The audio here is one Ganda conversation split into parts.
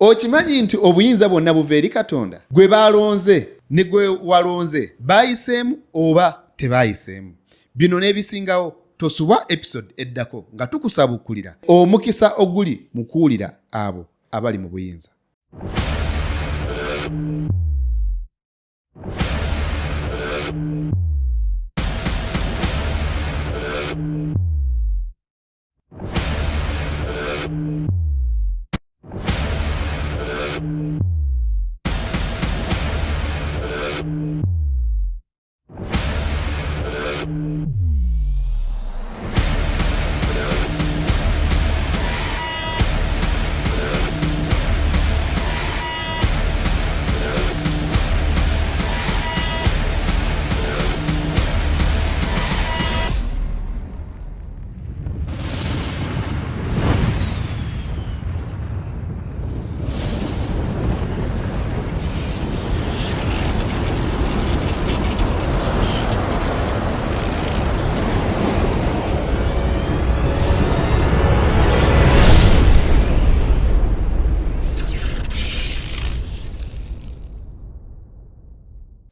Okimanyi nti obuyinza bwonna buva eri Katonda? Gwe baalonze ne gwe walonze baayiseemu oba tebaayiseemu? Bino n'ebisingawo tosubwa episode eddako nga tukusabukkulira omukisa oguli mu kuwulira abo abali mu buyinza.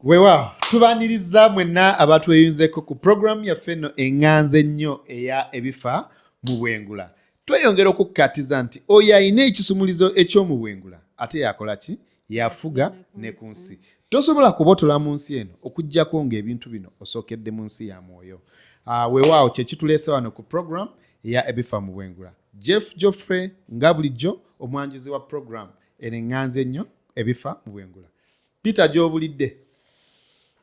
Weewaawo tubaaniriza mwenna abatweyunzeko ku pulogulaamu yaffe eno eŋŋanza ennyo eya ebifa mu bwengula. Tweyongera okukkaatiza nti oyo alina ekisumulizo eky'omu bwengula ate yakola ki? Yafuga ne ku nsi. Tosobola kubotola mu nsi eno okuggyako ng'ebintu bino osookedde mu nsi ya mwoyo. Ah, weewaawo kye kituleese wano ku pulogulaamu eya ebifa mu bwengula. Jeff Geoffrey nga bulijjo omwanjuzi wa pulogulaamu eno eŋŋanza ennyo ebifa mu bwengula. Peter gy'obulidde?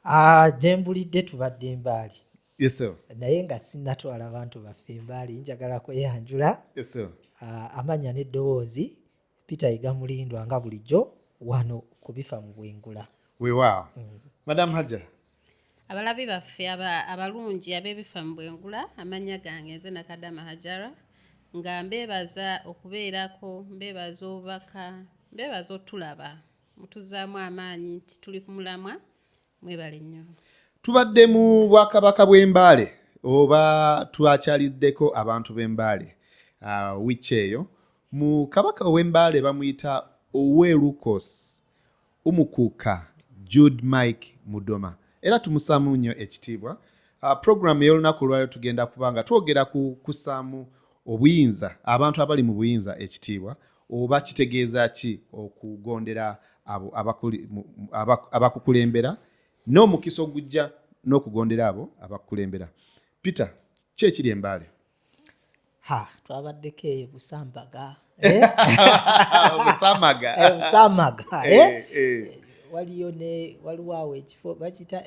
Ah, gye mbulidde tubadde Mbaale. Yes, sir. Naye nga sinnatwala bantu baffe Mbaale, njagala kweyanjula. Yes, sir. Ah, amannya n'eddoboozi Peter Yiga Mulindwa nga bulijjo wano ku Bifa mu Bwengula. Weewaawo. Madam Hajara. Abalabi baffe abalungi ab'ebifa mu Bwengula, amannya gange nze Nakadama Hajara, nga mbeebaza okubeerako, mbeebaza obubaka, mbeebaza otulaba. Mutuzzaamu amaanyi nti tuli ku mulamwa. Mwebale nnyo. Tubadde mu bwakabaka bw'e Mbale oba twakyaliddeko abantu b'e Mbale wiiki eyo. Mu kabaka ow'e Mbale bamuyita Owerukos Umukuuka Jude Mike Mudoma era tumusaamu nnyo ekitiibwa. Program ey'olunaku olwaleero tugenda kuba nga twogera ku kussaamu obuyinza abantu abali mu buyinza ekitiibwa oba kitegeeza ki okugondera abo abakukulembera n'omukisa ogujja n'okugondera abo abakukulembera. Peter, ki ekiri e Mbale? Ha, twabaddeko eyo Busambaga. Busamaga. Busamaga, eh? Waliyo ne waliwo awo ekifo bakiyita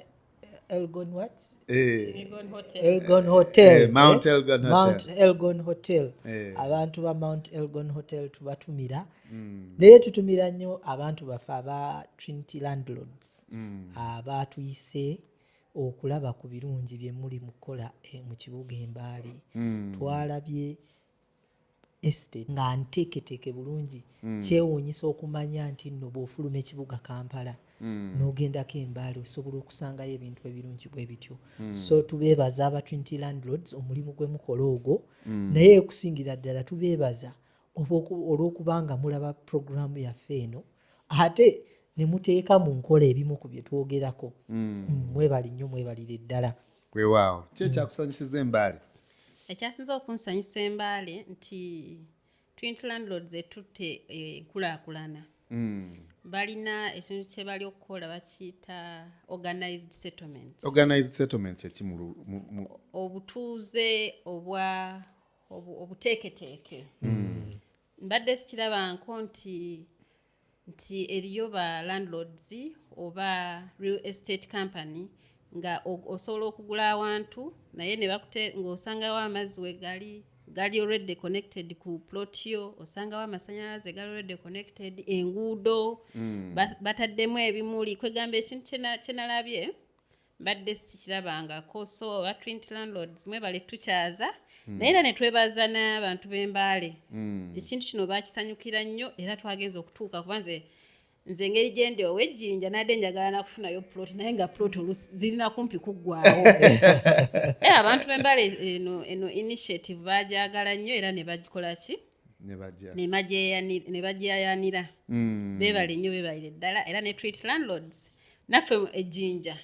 Elgon what? Elgon Hotel. Elgon Hotel. Mount Elgon Hotel. Mount Elgon Hotel. Abantu ba Mount Elgon Hotel tubatumira. Naye tutumira nnyo abantu baffe aba Trinity Landlords. Abatuyise okulaba ku birungi bye muli mu kukola mu kibuga e Mbale. Twalabye estate nga nteeketeeke bulungi. Kyewuunyisa okumanya nti nno bw'ofuluma ekibuga Kampala n'ogendako e Mbale osobola okusangayo ebintu ebirungi bwe bityo. So tubeebaza aba Trinity Landlords omulimu gwe mukola ogwo. Naye okusingira ddala tubeebaza olw'okuba nga mulaba pulogulaamu yaffe eno ate ne muteeka mu nkola ebimu ku bye twogerako. Mwebale nnyo, mwebalire ddala. Weewaawo. Ki ekyakusanyusiza e Mbale? Ekyasinze okunsanyusa e Mbale nti Trinity Landlords etutte enkulaakulana. Balina ekintu kye bali okukola bakiyita organized settlements. Organized settlement kye ki mu Obutuuze obwa obuteeketeeke. Mbadde sikirabanko nti eriyo ba landlords oba real estate company nga osobola okugula awantu naye ne bakute ng'osangawo amazzi we gali, gali already connected ku plot yo, osangawo amasannyalaze gali already connected, enguudo, bataddemu ebimuli. Kwegamba ekintu kye nalabye mbadde sikirabangako. So aba Trinity Landlords mwebale tukyaza. Naye era ne twebaza n'abantu b'e Mbale. Ekintu kino baakisanyukira nnyo era twagenze okutuuka kuba nze engeri gye ndi ow'ejjinja nadde njagala na kufunayo plot, naye nga plot oluusi zirina kumpi kuggwaawo. Abantu b'e Mbale eno initiative baagyagala nnyo era ne bagikola ki? Ne bagyayanira. Beebale nnyo, beebalire ddala. Era ne Trinity Landlords naffe ejjinja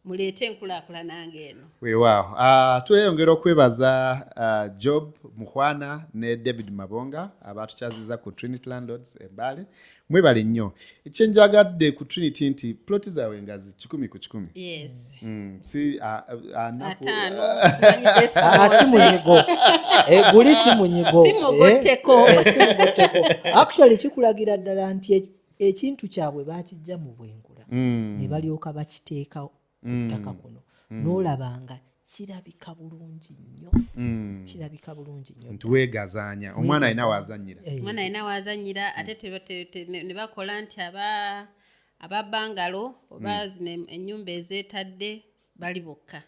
muleete enkulaakulana ng'eno. Weewaawo, tweyongera okwebaza Job Mukhwana ne David Mabonga abatukyaziza ku Trinity Landlords Embaale. Mwebale nnyo. Ekyenjagadde ku Trinity nti ploti zaabwe ngazi 100 ku 100. Yes. Si anaku 50, simanyi. Si munyigo. Guli si munyigo. Si mugotteko. Si mugotteko. Actually kikulagira ddala nti ekintu kyabwe bakijja mu bwengula ne balyoka bakiteeka ku ttaka kuno, n'olaba nga kirabika bulungi nnyo, kirabika bulungi nnyo. Nti weegazaanya, omwana alina waazannyira. Omwana alina wazanyira, ate ne bakola nti aba bungalow oba zino ennyumba ezeetadde bali bokka,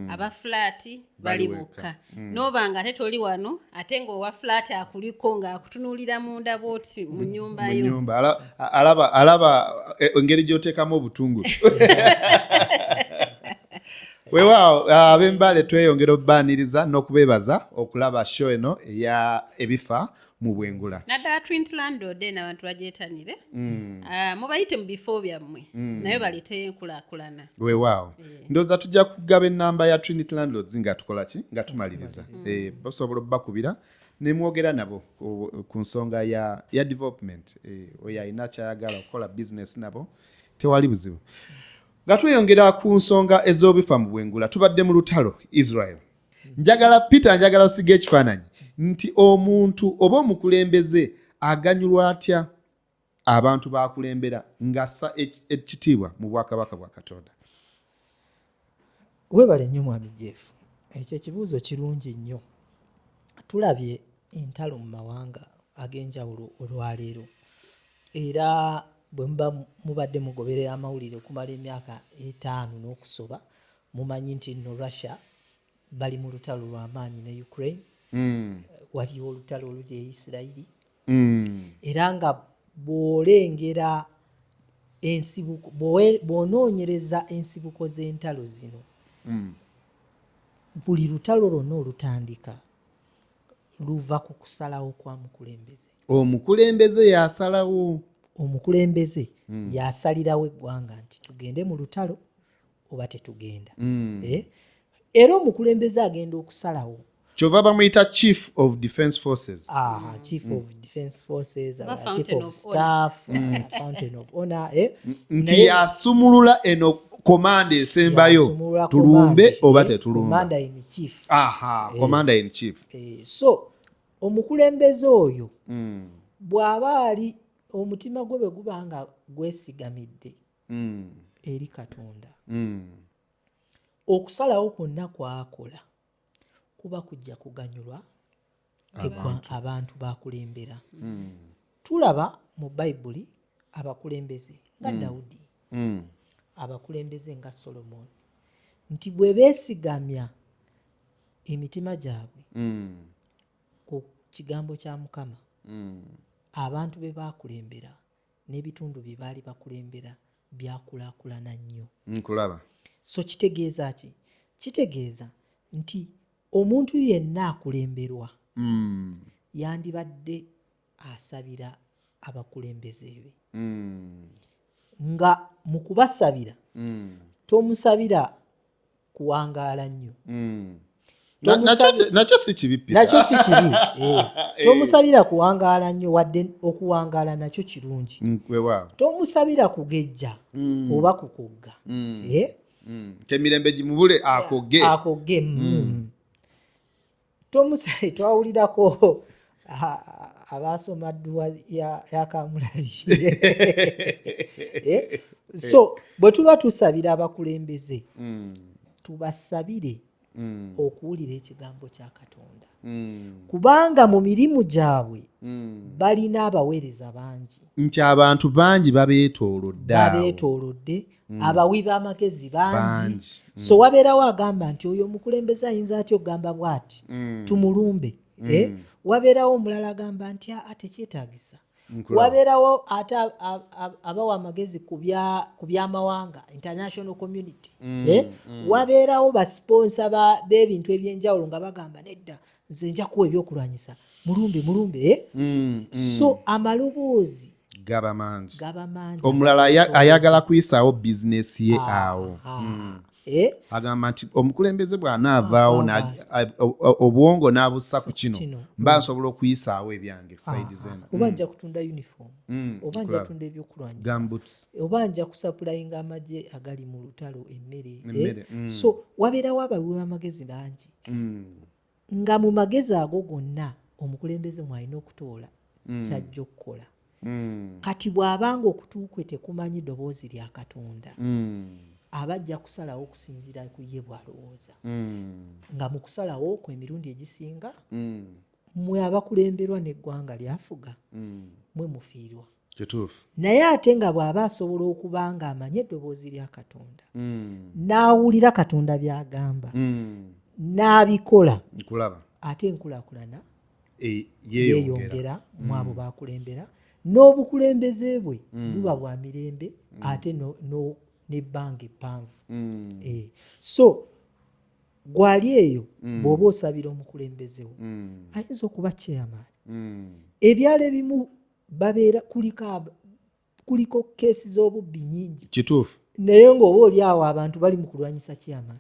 aba fulaati bali bali bokka. N'oba nga ate toli wano, ate ng'owa fulaati akuliko ng'akutunuulira munda bwoti mu nnyumba mu yo. Nyumba alaba engeri gy'oteekamu obutungulu. Weewaawo, ab'Embaale tweyongera okubaaniriza n'okubeebaza okulaba show eno eya Ebifa mu Bwengula. Naddala Trinity Landlord eno abantu bagyetanire. Ah, mubayite mu bifo byammwe naye baleeteyo enkulaakulana. Weewaawo, ndowooza tujja kugaba ennamba ya Trinity Landlords nga tukola ki, nga tumaliriza. Basobola obbakubira ne mwogera nabo ku nsonga ya development. Oyo alina kyayagala okukola business nabo, tewali buzibu. Nga tweyongera ku nsonga ez'obifa mu bwengula, tubadde mu lutalo Israel. Njagala Peter, njagala osiga ekifaananyi nti omuntu oba omukulembeze aganyulwa atya abantu bakulembera ng'assa ekitiibwa mu bwakabaka bwa Katonda? Weebale nnyo, mwami Jeff. Ekyo ekibuuzo kirungi nnyo. Tulabye entalo mu mawanga ag'enjawulo olwaleero, era bwe muba mubadde mugoberera amawulire okumala emyaka 50 n'okusoba, mumanyi nti nno Russia bali mu lutalo lw'amaanyi ne Ukraine. Waliwo olutalo oluli e Isirayiri. Era nga bw'olengera ensibuko, bw'onoonyereza ensibuko z'entalo zino, buli lutalo lwonna olutandika luva ku kusalawo kwa mukulembeze. Omukulembeze yasalawo. Omukulembeze yasalirawo eggwanga nti tugende mu lutalo oba tetugenda. Era omukulembeze agenda okusalawo. Kyova bamuyita Chief of Defense Forces. Aha, Chief of Defense Forces, Oba Chief Fountain of of Staff, Fountain of Honor, eh? Nti Naye- yasumulula eno komanda esembayo, yasumulula tulumbe command, oba tetulumba. Commander in chief. Aha, commander in chief. So omukulembeze oyo bw'aba ali, omutima gwe bwe guba nga gwesigamidde eri Katonda, okusalawo kwonna kwakola kuba kujja kuganyulwa abantu bakulembera. Tulaba mu Bayibuli abakulembeze nga Dawudi, abakulembeze nga Solomoni, nti bwe beesigamya emitima gyabwe ku kigambo kya Mukama, abantu be bakulembera n'ebitundu bye baali bakulembera byakulaakulana nnyo. Nkulaba. So kitegeeza ki? Kitegeeza nti omuntu yenna akulemberwa yandibadde asabira abakulembeze be, nga mu kubasabira tomusabira kuwangaala nnyo. Nakyo si kibi, Peter. Nakyo si kibi, eh. Tomusabira kuwangaala nnyo, wadde okuwangaala nakyo kirungi. Weewaawo. Tomusabira kugejja oba kukogga, eh? Temirembe gimubule akogge. Akogge. Twawulirako abasoma dduwa ya kamulali, eh? So bwe tuba tusabira abakulembeze, tubasabire okuwulira ekigambo kya Katonda, kubanga mu mirimu gyabwe balina abaweereza bangi. Nti abantu bangi babeetoolodde awo. Babeetoolodde, abawi b'amagezi bangi. Bangi. So wabeerawo agamba nti oyo omukulembeze ayinza atya okugamba bw'ati, tumulumbe, eh? Wabeerawo omulala agamba nti aa, tekyetaagisa. Nkulaba. Wabeerawo ate abawa amagezi ku byamawanga, international community, eh? Wabeerawo ba sponsor b'ebintu ebyenjawulo nga bagamba nedda, nze nja kuwa ebyokulwanyisa. Mulumbe, mulumbe, eh? So amaloboozi gaba mangi. Gaba mangi. Omulala ayagala kuyisaawo bizinesi ye awo. Eh? Agamba nti omukulembeze bw'anaavaawo obwongo n'abussa ku kino, kino. mba nsobola okuyisaawo ebyange side zeno. Oba nja kutunda uniform, oba nja nkulaba. kutunda ebyokulwanyisa, Gumboots. oba nja kusupplyinga amagye agali mu lutalo emmere, eh? Emmere. So wabeerawo abawi b'amagezi bangi, nga mu magezi ago gonna omukulembeze mwalina okutoola kyajja okukola. Kati bw'abanga okutu kwe tekumanyi ddoboozi lya Katonda, aba ajja kusalawo okusinziira ku ye bw'alowooza, nga mu kusalawo okwo emirundi egisinga mmwe abakulemberwa n'eggwanga lyafuga mwe mufiirwa. Kituufu. Naye ate nga bw'aba asobola okuba nga amanyi eddoboozi lya Katonda, n'awulira Katonda by'agamba, n'abikola, Nkulaba. ate enkulaakulana yeeyongera. Yeeyongera mu abo bakulembera, n'obukulembeze bwe buba bwa mirembe, ate n'ebbanga eppanvu. So gwali eyo bw'oba osabira omukulembeze wo, ayinza okuba chairman. Ebyalo ebimu babeera kuliko keesi z'obubbi nnyingi. Kituufu. Naye ng'oba oli awo abantu bali mu kulwanyisa chairman,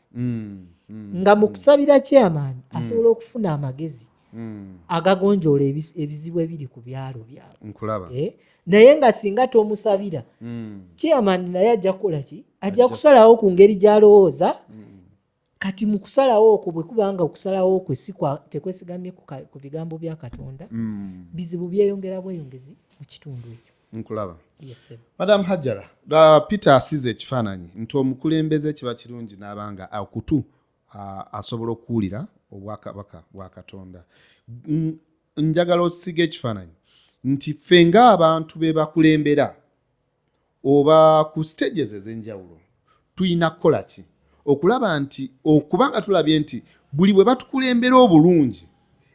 nga mu kusabira chairman asobola okufuna amagezi agagonjoola ebizibu ebiri ku byalo byabwe. Nkulaba. Naye nga singa tomusabira, chairman naye ajja kukola ki? Ajja kusalawo ku ngeri gy'alowooza. Kati mu kusalawo okwo, bwe kubanga okusalawo okwe si tekwesigamye ku bigambo bya Katonda, bizibu byeyongera bweyongezi mu kitundu ekyo. Nkulaba. Yes, sir. Madam Hajara, Peter asize ekifaananyi nti omukulembeze kiba kirungi n'abanga okutu asobola okuwulira obwakabaka bwa Katonda. Njagala osiga ekifaananyi nti ffe ng'abantu be bakulembera oba ku stages ez'enjawulo tulina kukola ki okulaba nti okubanga tulabye nti buli bwe batukulembera obulungi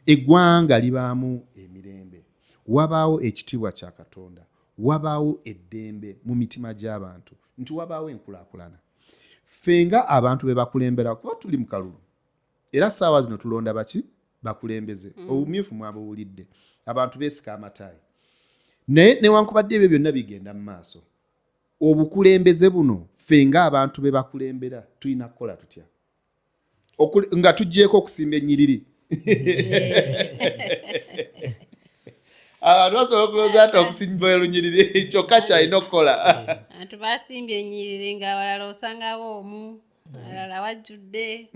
eggwanga libaamu emirembe, wabaawo ekitiibwa kya Katonda, wabaawo eddembe mu mitima gy'abantu, nti wabaawo enkulaakulana. Ffe nga abantu be bakulembera, kuba tuli mu kalulu era ssaawa zino tulonda baki bakulembeze. Obumyufu mwabuwulidde, abantu beesika amataayi, naye newankubadde ebyo byonna bigenda mu maaso, obukulembeze buno ffe ng'abantu be bakulembera tulina kukola tutya? Nga tuggyeeko okusimba ennyiriri, abantu basobola okulowooza nti okusimba olunyiriri kyokka kyalina okukola. Abantu basimbye ennyiriri ng'abalala osangawo omu, abalala wajjudde.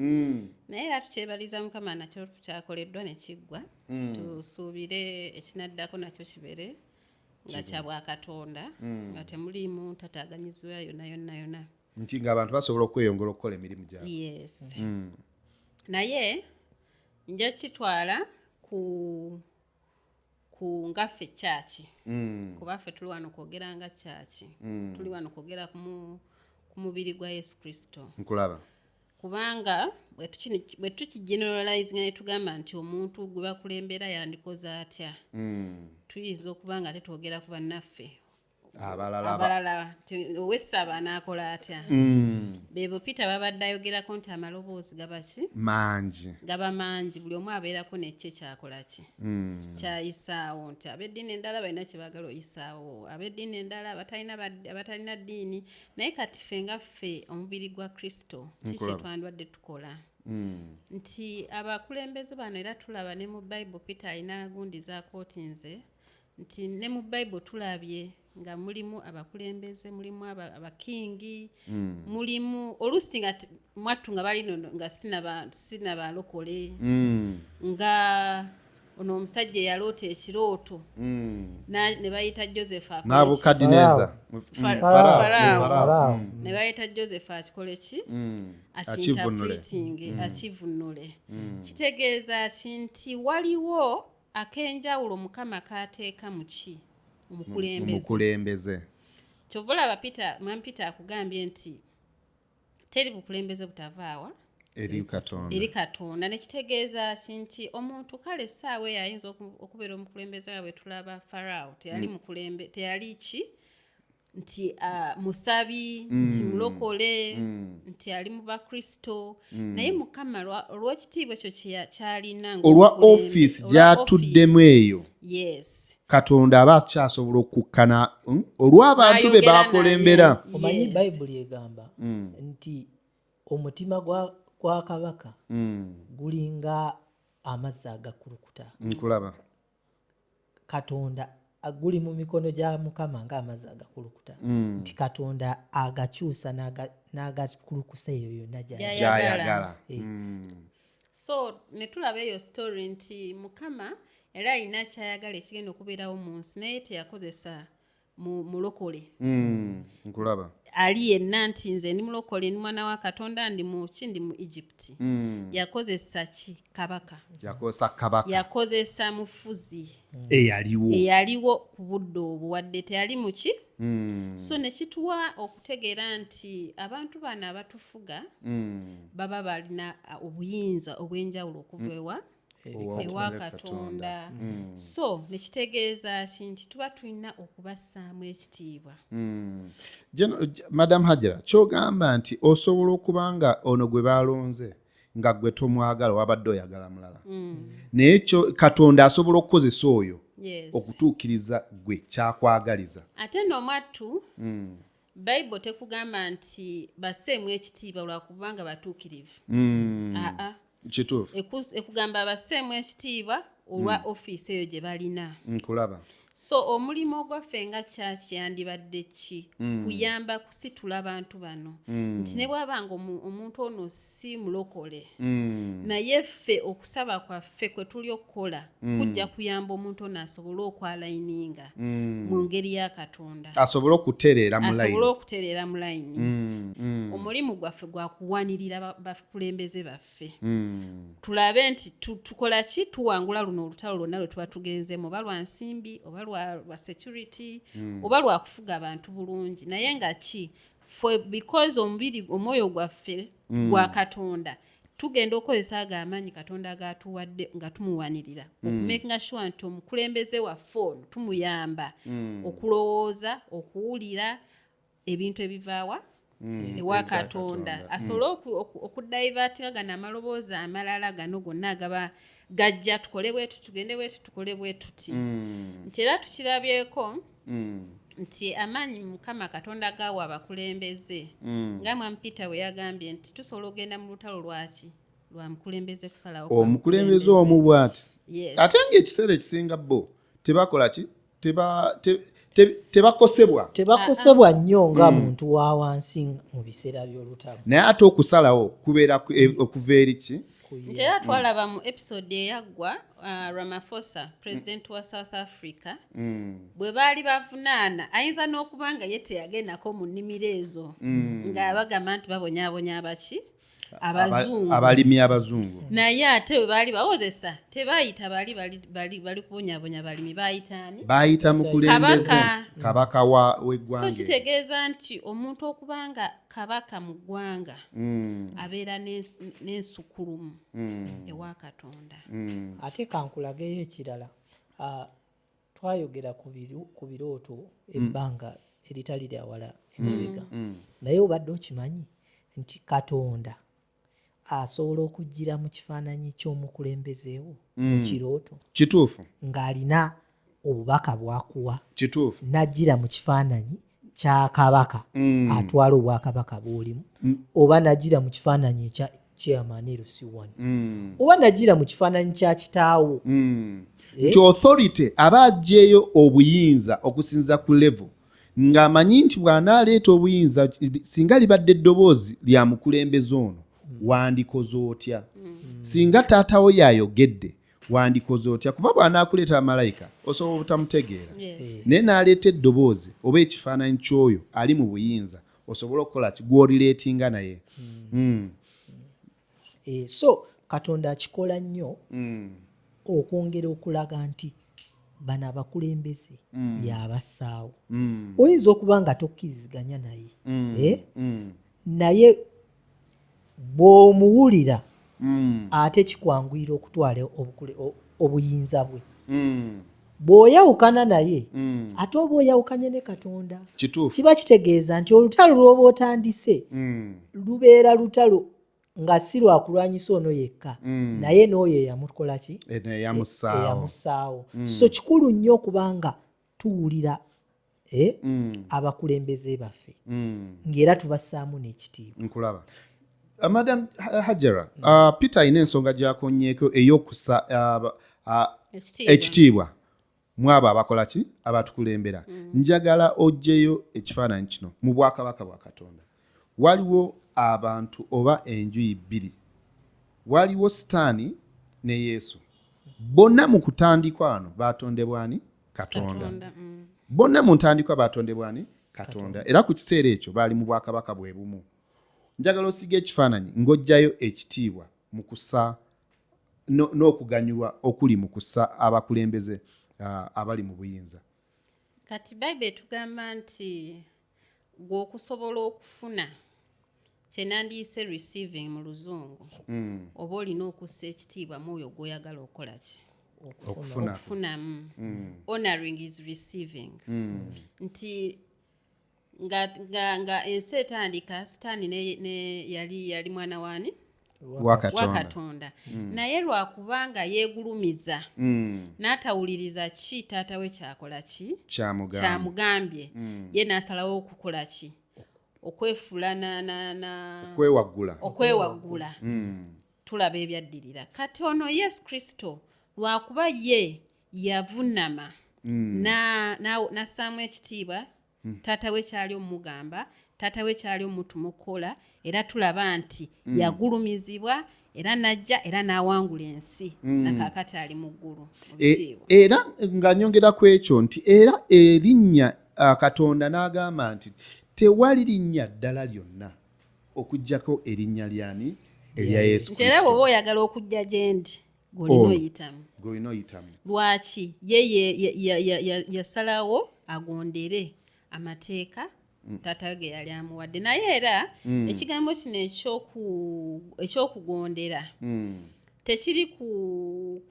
Naye era tukyebaliza Mukama, nakyo kyakoleddwa ne kiggwa. Tusuubire ekinaddako nakyo kibeere nga kya bwakatonda, nga temuliimu ntataganyizibwa yonna yonna yonna. Nti ng'abantu basobola okweyongera okukola emirimu gyabwe. Yes. Naye nja kitwala ku ngaffe kyaki, kuba ffe tuli wano kwogera nga kyaki, tuli wano kwogera ku mubiri gwa Yesu Kristo. Nkulaba. Kubanga bwe tukigeneralizinga ne tugamba nti omuntu gwe bakulembera yandikoze atya, tuyinza okuba nga tetwogera ku bannaffe abalala abalala nti owessaba anaakola atya. Bebo Peter babadde ayogerako nti amaloboozi gaba ki? Mangi. Gaba mangi, buli omu abeerako nekye kyakola ki, kyayisaawo, nti ab'eddiini endala balina kye baagala oyisaawo, ab'eddiini endala, abatalina ddiini. Naye kati ffe nga ffe omubiri gwa Kristo, ki kye Nkulaba. twandwadde tukola? Nti abakulembeze bano, era tulaba ne mu Bible, Peter alina gundi zakootinze nti ne mu Bible tulabye nga mulimu abakulembeze, mulimu abakingi, mulimu oluusi nga mwattu nga bali nono nga sinabalokole, nga ono omusajja eyaloota ekirooto, ne bayita Joseph akole ki? Nabukadineza. Farao. Farao. Farao. Ne bayita Joseph akikole ki? Akivunule. Akiinterpreting, akivunule. Kitegeeza ki? Nti waliwo ak'enjawulo Mukama k'ateeka mu ki? Omukulembeze. Omukulembeze. Kyova olaba Peter, mwami Peter akugambye nti teri bukulembeze butavaawa eri Katonda. Eri Katonda. Nekitegeeza ki? Nti omuntu kale essaawa eyo ayinza okubeera omukulembeze, nga bwe tulaba Farao teyali mukulembe, teyali ki? Nti musabi, nti mulokole, nti ali mu bakristo, naye Mukama olw'ekitiibwa ekyo kyalina olwa ng'omukulembeze, ofiisi olwa gy'atuddemu office. Eyo Katonda aba akyasobola okukkana, olw'abantu be N'ayogera bakulembera. naye. Omanyi, Bayibuli egamba nti omutima gwa kabaka gulinga amazzi agakulukuta. Nkulaba. Katonda guli mu mikono gya Mukama ng'amazzi agakulukuta, nti Katonda agakyusa n'agakulukusa eyo yonna gy'ayagala. Gy'ayagala. So ne tulaba eyo story nti Mukama era alina kyayagala ekigenda okubeerawo mu nsi, naye teyakozesa mu mulokole Nkulaba. ali yenna nti nze ndi mulokole, ndi mwana wa Katonda, ndi mu ki, ndi mu Egypt. Yakozesa ki? Kabaka. Yakozesa kabaka. Yakozesa mufuzi eyaliwo. Eyaliwo ku budde obwo, wadde teyali muki. So ne kituwa okutegeera nti abantu bano abatufuga baba balina obuyinza obw'enjawulo okuva ewa Katonda. So nekitegeeza ki? Nti tuba tulina okubassaamu ekitiibwa. Madam Hajara, kyogamba nti osobola okuba nga ono gwe balonze nga gwe tomwagala, wabadde oyagala mulala, naye kyo Katonda asobola okukozesa oyo okutuukiriza gwe kyakwagaliza. Ate n'omwattu, Bayibuli tekugamba nti basseemu ekitiibwa lwakubanga batuukirivu. Aa. Kituufu. Ekugamba basseemu ekitiibwa olwa ofiisi eyo gye balina. Nkulaba. So omulimu ogwaffe nga kyaki yandibadde ki? Kuyamba kusitula bantu bano, nti ne bw'aba nga omuntu ono si mulokole, naye ffe okusaba kwaffe kwe tuli okukola kujja kuyamba omuntu ono asobole okwaligninga mu ngeri ya Katonda, asobole okutereera mu asobole layini. Okutereera mu layini. Omulimu gwaffe gwakuwanirira bakulembeze baffe, tulabe nti tukola ki, tuwangula luno olutalo lwonna lwe tuba tugenzemu, oba lwa nsimbi, oba lwa security, oba lwa kufuga abantu bulungi. Naye nga ki ffe, because omubiri, omwoyo gwaffe gwa Katonda, tugenda okukozesa ago amaanyi Katonda agatuwadde nga tumuwanirira okumakinga sure nti omukulembeze waffe ono tumuyamba okulowooza, okuwulira ebintu ebivaawa ewa Ewa Katonda, Katonda. asobole okudivertinga gano amaloboozi amalala gano gonna agaba gajja, tukole bwetu, tugende bwetu, tukole bwe tuti. Nti era tukirabyeko nti amaanyi Mukama Katonda gawa abakulembeze, nga mwami Peter bwe yagambye nti tusobola okugenda mu lutalo lwaki lwa mukulembeze, kusalawo kwa omukulembeze omu bw'ati, ate ng'ekiseera ekisinga bo tebakola ki, tebakosebwa. Tebakosebwa nnyo nga muntu wa wansi mu biseera by'olutalo. Naye ate okusalawo kubeera okuva eri ki? Nti era twalaba mu episode eyaggwa, Ramaphosa, president wa South Africa, bwe baali bavunaana, ayinza n'okuba nga ye teyagendako mu nnimiro ezo, nga bagamba nti babonyaabonya abaki, abazungu. Abalimi abazungu. Naye ate bwe baali bawozesa, tebayita bali kubonyabonya balimi, bayitaani? Bayita mukulembeze. Kabaka. Kabaka So w'eggwanga eryo. Kitegeeza nti omuntu okuba nga kabaka mu ggwanga abeera n'ensukulumu ewa Katonda. Ate kankulageyo ekirala. Twayogera ku birooto ebbanga eritali lya wala emabega, naye obadde okimanyi nti Katonda asobola okugira mu kifaananyi ky'omukulembezeewo mu kirooto, Kituufu. ng'alina obubaka bwakuwa, Kituufu. n'ajjira mu kifaananyi kya kabaka atwala obwakabaka bw'olimu, oba n'ajjira mu kifaananyi ekya chairman LC1, oba n'ajjira mu kifaananyi kya kitaawo? Nti authority aba aggyeyo obuyinza okusinza ku level ng'amanyi nti bw'anaaleeta obuyinza, singa libadde eddoboozi lya mukulembeze ono, wandikoze otya? Singa taatawo yayogedde, wandikoze otya? Kuba bw'anaakuleeta malayika osobola obutamutegeera, naye n'aleeta eddoboozi oba ekifaananyi ky'oyo ali mu buyinza, osobola okukola ki gw'orelatinga naye. So Katonda akikola nnyo okwongera okulaga nti bano abakulembeze yabassaawo. Oyinza okuba nga tokkiriziganya naye, eh? Naye bw'omuwulira, ate kikwanguyira okutwala obuyinza bwe. Bw'oyawukana naye, ate oba oyawukanye ne Katonda. Kituufu. Kiba kitegeeza nti olutalo lw'oba otandise lubeera lutalo nga si lwakulwanyisa ono yekka, naye n'oyo eyamukola ki, eyamussaawo. Eyamussaawo. So kikulu nnyo okubanga tuwulira abakulembeze baffe, ng'era tubassaamu n'ekitiibwa. Nkulaba. Madam Hajara, Peter alina ensonga gyakonyeeko ey'okussa Ekitiibwa. Ekitiibwa mu abo abakola ki, abatukulembera. Njagala oggyeyo ekifaananyi kino mu bwakabaka bwa Katonda. Waliwo abantu oba enjuyi bbiri, waliwo Sitaani ne Yesu. Bonna mu kutandikwa wano batondebwa ani? Katonda. Katonda. Bonna mu ntandikwa batondebwa ani? Katonda. Era ku kiseera ekyo baali mu bwakabaka bwe bumu. Njagala osiga ekifaananyi ng'oggyayo ekitiibwa mu kussa n'okuganyulwa okuli mu kussa abakulembeze abali mu buyinza. Kati Bayibuli etugamba nti gwe okusobola okufuna kye nandiyise receiving mu Luzungu, oba olina okussa ekitiibwa mu oyo gw'oyagala okukola ki? Okufuna. Okufunamu. Honoring is receiving. Nti nga ensi etandika, Sitaani ne yali mwana wani? Wa Wa Katonda. Katonda. Naye lwakubanga yeegulumiza, n'atawuliriza ki taata we kyakola ki? Kyamugambye. Kyamugambye. Ye n'asalawo okukola ki? Okwefuula na okwewaggula. Okwewaggula. Tulaba ebyaddirira. Kati ono Yesu Kristo lwakuba ye yavunama n'assaamu ekitiibwa taata we kyali omugamba, taata we kyali omutuma okukola, era tulaba nti yagulumizibwa era n'ajja era n'awangula ensi, nakaakati ali mu ggulu mu bitiibwa. Era nga nyongera ku ekyo nti era erinnya, Katonda n'agamba nti tewali linnya ddala lyonna okuggyako erinnya lyani? Erya Yesu Nti era Kristo. bw'oba oyagala okujja gye ndi, gw'olina Ono. oyitamu. Gw'olina oyitamu. Lwaki ye yasalawo agondere amateeka taata we ge yali amuwadde? Naye era ekigambo kino ekyokugondera tekiri ku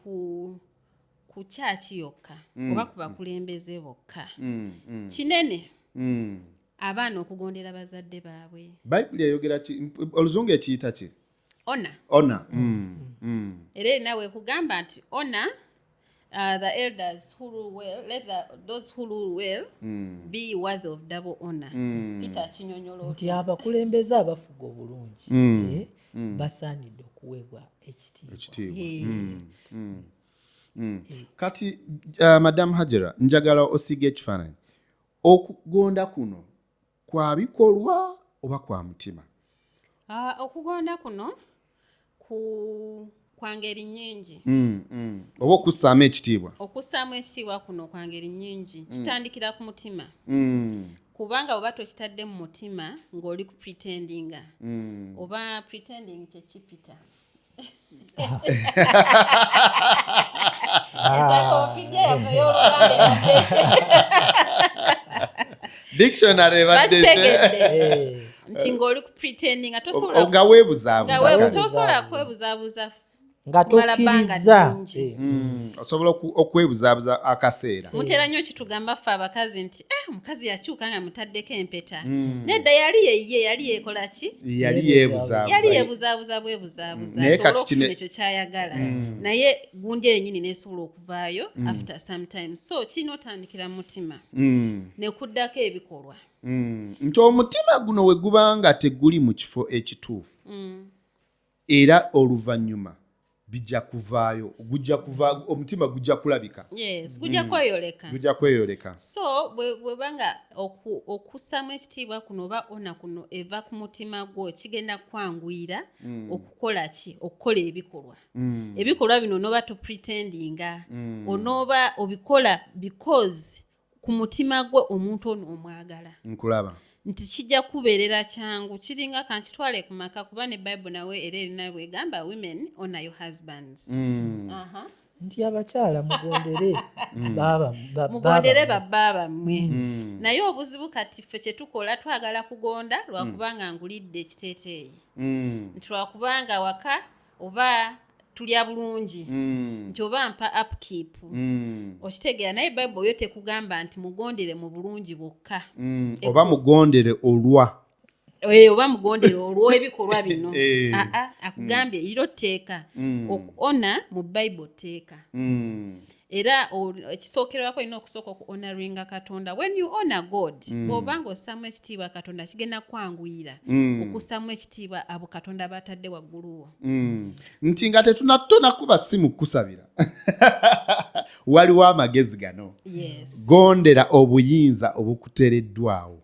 kyaki yokka oba ku bakulembeze bokka. Kinene abaana okugondera bazadde baabwe. Bayibuli eyogera ki? Oluzungu ekiyita ki? Ona. Ona. Era erina wekugamba nti honor the elders who rule well, let those who rule well be worthy of double honor. Peter kinyonyola Nti otya? abakulembeze abafuga obulungi basaanidde okuweebwa ekitiibwa. Ekitiibwa. Kati Madam Hajara, njagala osiga ekifaananyi. Okugonda kuno kwa bikolwa oba kwa mutima? Okugonda kuno kwa ngeri nnyingi. Oba okussaamu ekitiibwa. Okussaamu ekitiibwa kuno kwa ngeri nnyingi. Kitandikira ku mutima, kubanga bw'oba tokitadde mu mutima ng'oli ku pretendinga, oba pretending kyekipita encyclopedia yaffe y'Oluganda ebadde Dictionary ebadde ki? Bakitegedde nti ng'oli ku pretendinga tosobola Nga weebuzaabuza. Nga Kati. tosobola kwebuzaabuza Nga kumala bbanga tokkiriza. ddungi. Osobola okwebuzaabuza akaseera. Mutera nnyo kitugamba ffe abakazi nti omukazi yakyuka nga mutaddeko empeta. Nedda, yali yeye yali yeekola ki? Yali yeebuzaabuza. Yali yeebuzaabuza bwebuzaabuza Naye asobole kati okufuna ekyo kyayagala, naye gundi yennyini neesobola okuvaayo after some time. So kirina otandikira mu mutima nekuddako ebikolwa. Nti omutima guno we guba nga teguli mu kifo ekituufu, era oluvannyuma bijja kuvaayo, gujja kuva, omutima gujja kulabika. Yes, gujja kweyoleka. Gujja kweyoleka. So bwebanga okussaamu ekitiibwa kuno oba ona kuno eva ku mutima gwo, kigenda kwanguyira okukola ki? Okukola ebikolwa. Ebikolwa bino onooba topretendinga, onooba obikola because ku mutima gwe omuntu ono omwagala. Nkulaba. Nti kijja kubeerera kyangu. Kiringa kankitwale ku maka, kuba ne Bible nawe era erina bwegamba, "Women, honor your husbands." Aha. Nti abakyala mugondere baaba Mugondere baaba. Babba bammwe. Naye obuzibu kati ffe kyetukola, twagala kugonda lwakubanga ngulidde ekiteeteeyi, nti lwakubanga waka oba Tulya bulungi, nti oba mpa upkeep. Okitegeera? Naye Bayibuli yo tekugamba nti mugondere mu bulungi bwokka. Oba mugondere olwa Oba mugondere olw'ebikolwa bino. Aa, akugambye eriro tteeka okuona mu Bayibuli, tteeka. Era ekisookerwako, olina okusooka okuhonoringa Katonda. When you honor God, bw'oba nga ossaamu ekitiibwa Katonda, kigenda kwanguyira okussaamu ekitiibwa abo Katonda batadde waggulu wo. Nti nga tetunatonakuba simu kukusabira, waliwo amagezi gano: gondera obuyinza obukuteereddwawo,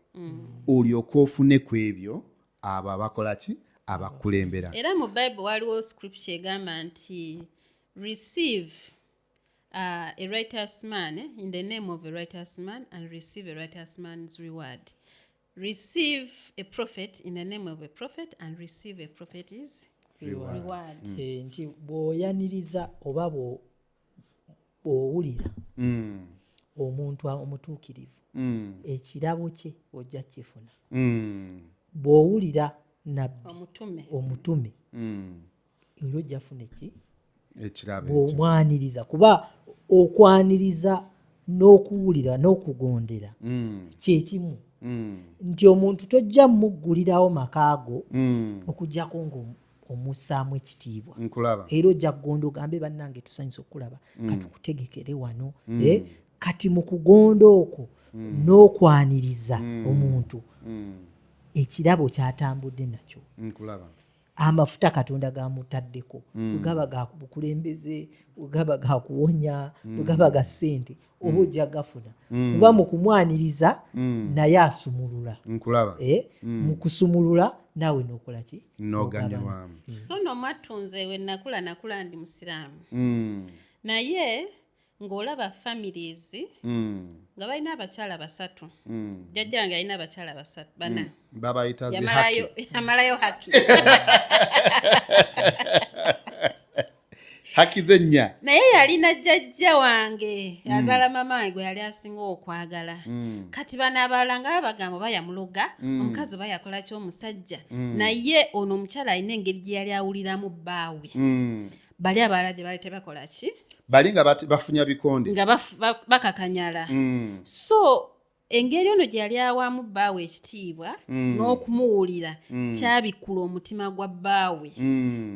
olyoke ofune ku ebyo abo abakola ki, abakulembera. Era mu Bible waliwo scripture egamba nti receive a righteous man in the name of a righteous man and receive a righteous man's reward. Receive a prophet in the name of a prophet and receive a prophet's reward. Nti bw'oyaniriza oba bw'owulira omuntu omutuukirivu, ekirabo kye ojja kukifuna. Bw'owulira nabbi, omutume, omutume, era ojja funa eki Ekirabo ekyo. Bw'omwaniriza, kuba okwaniriza n'okuwulira n'okugondera kyekimu, nti omuntu tojja muggulirawo makaago okugjako ng'omussaamu ekitiibwa. Nkulaba. Era ojja kugonda ogambe, "Bannange, tusanyusa okulaba, katukutegekere wano." Kati mu kugonda okwo n'okwaniriza omuntu, ekirabo kyatambudde nakyo, Nkulaba. amafuta Katonda gamutaddeko, bwe gaba ga bukulembeze, bwe gaba ga kuwonya, bwe gaba ga ssente, oba ojja gafuna, kuba mu kumwaniriza naye asumulula. Nkulaba. Mu kusumulula naawe n'okola ki? N'oganyulwamu. So no mwattunze, we nakula, nakula ndi musiraamu, naye ng'olaba families nga balina abakyala basatu. Jjajja wange alina abakyala basatu, bana. Babayita zi Yamalayo haki. Yamalayo haki. Haki zennya. Naye yalina jjajja wange azaala mama wange gwe yali asinga okwagala. Kati bano abalala nga babagamba oba yamuloga omukazi oba yakola ki omusajja, naye ono omukyala alina engeri gye yali awuliramu bbaawe, bali abalala gye bali tebakola ki. Bali nga bafunya bikonde. Nga bakakanyala. So engeri ono gye yali awaamu bbaawe ekitiibwa n'okumuwulira, kyabikkula omutima gwa bbaawe,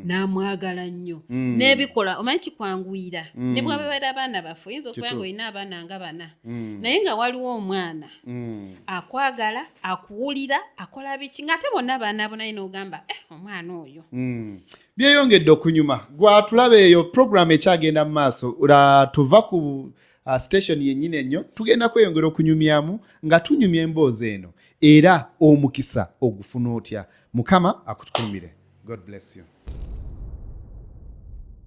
n'amwagala nnyo n'ebikola. Omanyi kikwanguyira ne bwababeera abaana baffe, oyinza okuba nga olina abaana nga bana, naye nga waliwo omwana akwagala, akuwulira, akola biki, ng'ate bonna abaana bo, naye n'ogamba, "Eh, omwana oyo." Byeyongedde okunyuma. Gwatulaba eyo, program ekyagenda mu maaso. Tuva ku station yennyini ennyo, tugenda kweyongera okunyumyamu nga tunyumya emboozi eno, era omukisa ogufuna otya? Mukama akutukumire. God bless you.